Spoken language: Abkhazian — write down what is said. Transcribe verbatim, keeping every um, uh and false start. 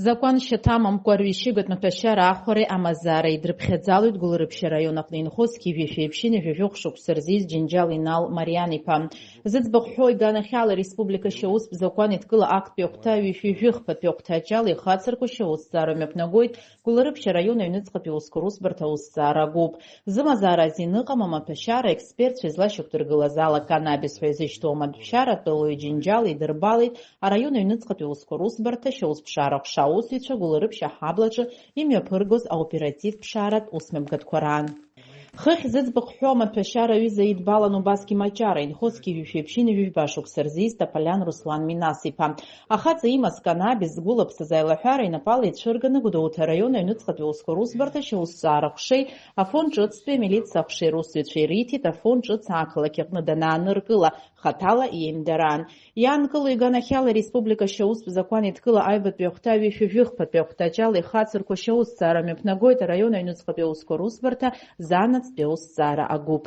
Закәан шьаҭамамкәа рҩышьыгатә маҭәашьара аахәареи амазаареи дрыԥхьаӡалоит Гәылрыԥшь араион аҟны инхо зқьи жәшәи ԥшьынҩажәи жәохә шықәса рзы ииз Џьынџьал Инал Мариан-иԥа. Зыӡбахә ҳәоу иганахьала ареспублика шьаустә закәан еидкыла актәи ахәҭа ҩышәи жәыхԥатәи ахәҭаҷ ала ихацырку ашьаусҭҵаара мҩаԥнагоит Гәылрыԥшь араион аҩныҵҟатәи аусқәа русбарҭа аусҭҵаара агәыԥ. Зымазаара азин ыҟам амаҭәашьара аекспертцәа излашьақәдыргылаз ала, канабис ҳәа изышьҭоу амаҭәашьара атәылауаҩ Џьынџьал идырбалеит араион аҩныҵҟатәи аусқәа русбарҭа шьаусԥшаара ҟәша аусзуҩцәа Гәылрыԥшь аҳаблаҿы имҩаԥыргоз аоперативтә ԥшааратә усмҩаԥгатәқәа раан. Хыхь зыӡбахә ҳәоу амаҭәашьара аҩыза идбалан убасгьы Маҷара, инхо зқьи жәшәи ԥшьынҩажәи жәба шықәса рзы ииз Тополиан Руслан Минас-иԥа. Ахаҵа имаз канабис згәылаԥсаз аилаҳәара инапала ицәырганы Гәдоуҭа араион аҩныҵҟатәи аусқәа русбарҭа шьаусҭҵаара ҟәшеи Афон ҿыцтәи амилициа аҟәшеи русзуҩцәа ириҭеит, Афон ҿыц ақалақь аҟны данааныркыла, хаҭала иеимдараан. Иаанкылоу иганахьала ареспублика шьаустә закәан еидкыла аҩбатәи ахәҭа ҩышәи жәыхԥатәи ахәҭаҷ ала ихацырку ашьаусҭҵаара мҩаԥнагоит араион аҩныҵҟатәи аусқәа русбарҭа занацтәи аусҭҵаара агәыԥ.